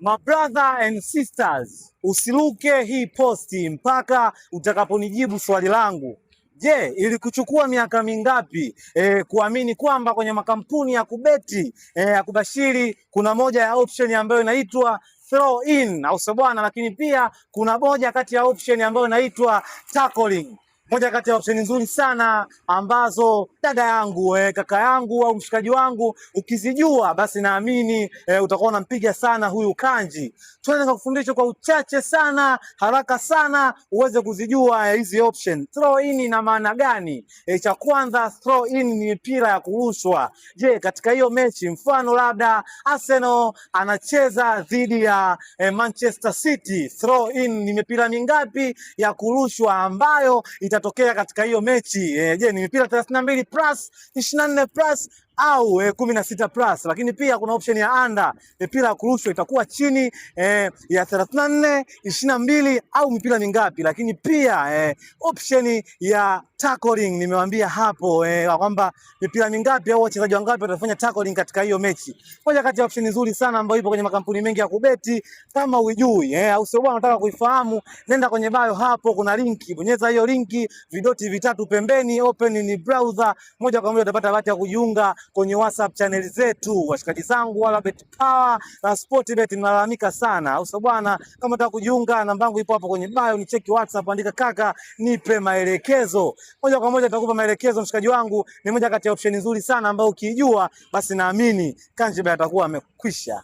My brother and sisters, usiruke hii posti mpaka utakaponijibu swali langu. Je, ilikuchukua miaka mingapi kuamini kwamba kwenye makampuni ya kubeti ya kubashiri kuna moja ya option ambayo inaitwa throw in, au sio bwana? Lakini pia kuna moja kati ya option ambayo inaitwa tackling, moja kati ya option nzuri sana ambazo dada yangu kaka yangu au mshikaji wangu ukizijua, basi naamini utakuwa unampiga sana huyu Kanji. Tuende kufundisha kwa uchache sana, haraka sana uweze kuzijua hizi option. Throw in ina maana gani? Cha kwanza, throw in ni mipira ya kurushwa. Je, katika hiyo mechi mfano labda Arsenal anacheza dhidi ya Manchester City, throw in ni mipira mingapi ya kurushwa ambayo itatokea katika hiyo mechi? Je, ni mipira 32 plus, 24 plus au 16 plus? Lakini pia kuna option ya under, mipira ya kurushwa itakuwa chini ya 34, 22 au mipira mingapi? Lakini pia option ya tackling nimewambia hapo kwamba mipira mingapi au wachezaji wangapi watafanya tackling katika hiyo mechi. Moja kati ya option nzuri sana ambayo ipo kwenye makampuni mengi ya kubeti. Kama uijui au sio bwana, unataka kuifahamu, nenda kwenye bio hapo, kuna linki, bonyeza hiyo linki, vidoti vitatu pembeni, open in browser, moja kwa moja utapata bahati ya kujiunga kwenye WhatsApp channel zetu. Washikaji zangu wala Bet Power na Sportbet mnalalamika sana, au sio bwana? Kama unataka kujiunga, namba yangu ipo hapo kwenye bio, ni cheki WhatsApp, andika "kaka, nipe maelekezo". Moja kwa moja nitakupa maelekezo, mshikaji wangu. Ni moja kati ya option nzuri sana ambayo ukiijua, basi naamini Kanji atakuwa amekwisha.